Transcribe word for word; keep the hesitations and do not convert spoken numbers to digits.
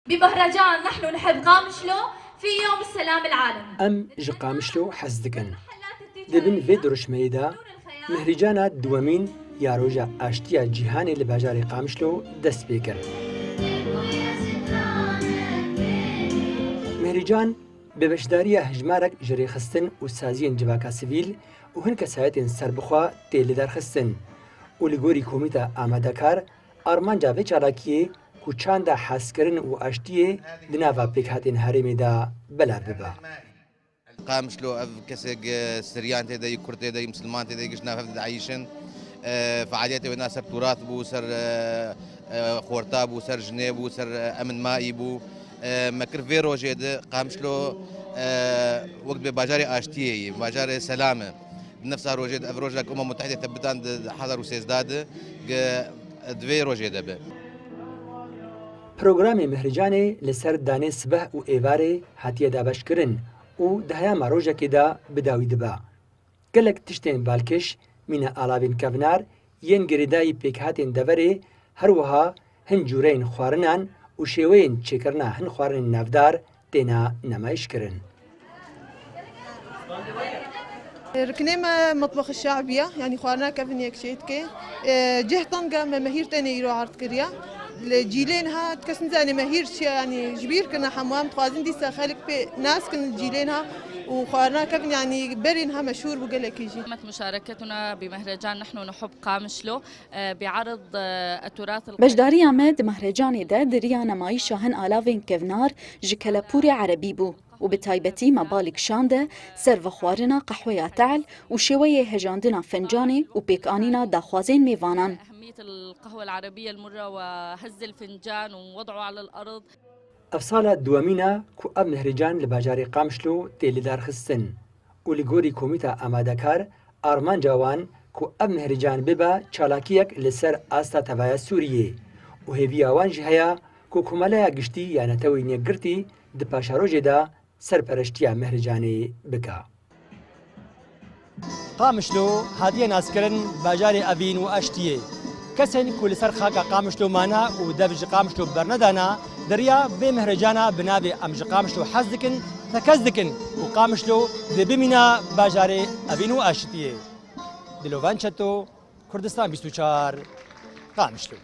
بمهرجان نحن نحب قامشلو في يوم السلام العالمي. Em ji Qamişlo hez dikin. Di bin vê dirûşmeyê de Mihrîcana duwemîn ya Roja Aştiya Cîhanê li bajarê Qamişlo dest pê kir. Mihrîcan bi beşdariya hejmarek ji rêxistin û saziyên civaka sivîl û hin kesayetên serbixwe tê lidarxistin û li gorî komîta amadekar armanca vê çalakiyê ku çanda hezkirin û aştiyê di nava pêkhatên herêmê de belav bibe. Qamişlo ev kesê gi Siryan tê de yî, Kurd tê de yî, Misilman tê de yî, giş nav hev de dieyîşin. E, fealiyetê wêna ser turat bû, ser, e, e, xorta bû, ser jinê bû, ser, e, emin maî bû. E, me kir vê rojê de Qamişlo, e, wek dibê bajarê aştiyê yî, bajarê selam e. Di nefsa rojê de ev rojek Umem Mutehîdê tebitan di hezar û sêzdeh de gi di vê rojê de be. Programê Mihricanê li ser danê sibeh û êvarê hatiye dabeşkirin û di heyama rojekê de bi dawî dibe. Gelek tiştên balkêş, mîna alavên kevnar, yên girêdayî pêkhatên deverê, her wiha hin cûreyên xwarinan û şêweyên çêkirina hin xwarinên navdar têne nemayîşkirin. Riknê me metbex şe'bî ye, yanî xwarina kevin yek çê dike. E, cih tenga me mehîr tenê îro erd kiriye. Li cîlên ha kes nizane mehîr çi ye, yanî ji bîr kirine hemû, em dixwazin dîsa xelk pê nas kin cîlên ha û xwarina kevin, yanî berên ha meşhûr bû gelekî jî. تمت مشاركتنا بمهرجان نحن نحب قامشلو، آه، بعرض، آه، التراث القديم. Beşdariya me di mehrecanê de di riya nemayîşa hin alavên kevnar ji kelepûrê erebî bû û bi taybetî me balî kişande ser vexwarina qehweya tehl û şêweyê hejandina fincanê û pêkanîna daxwazên mêvanan. أهمية القهوة العربية المرة وهز الفنجان ووضعه على الأرض. Ev sala duwemîn e ku ev mihrican li bajarê Qamişlo tê lidarxistin û li gorî komîta amadekar armanca wan ku ev mihrican bibe çalakiyek li ser asta tevaya Sûriyê û hêviya wan jî heye ku Komeleya Giştî ya Netewên Yekgirtî di paşerojê de serpereştiya mihricanê bike. Qamişlo hatiye naskirin bajarê evîn û aştiyê. Kesên ku li ser xaka Qamişlo mane û dev ji Qamişlo bernedana, di riya vê mihrecana bi navê Em ji Qamişlo hez dikin, tekez dikin û Qamişlo dê bimîna bajarê evîn û aştiyê. Dilovan Çeto, Kurdistan bîst û çar, Qamişlo.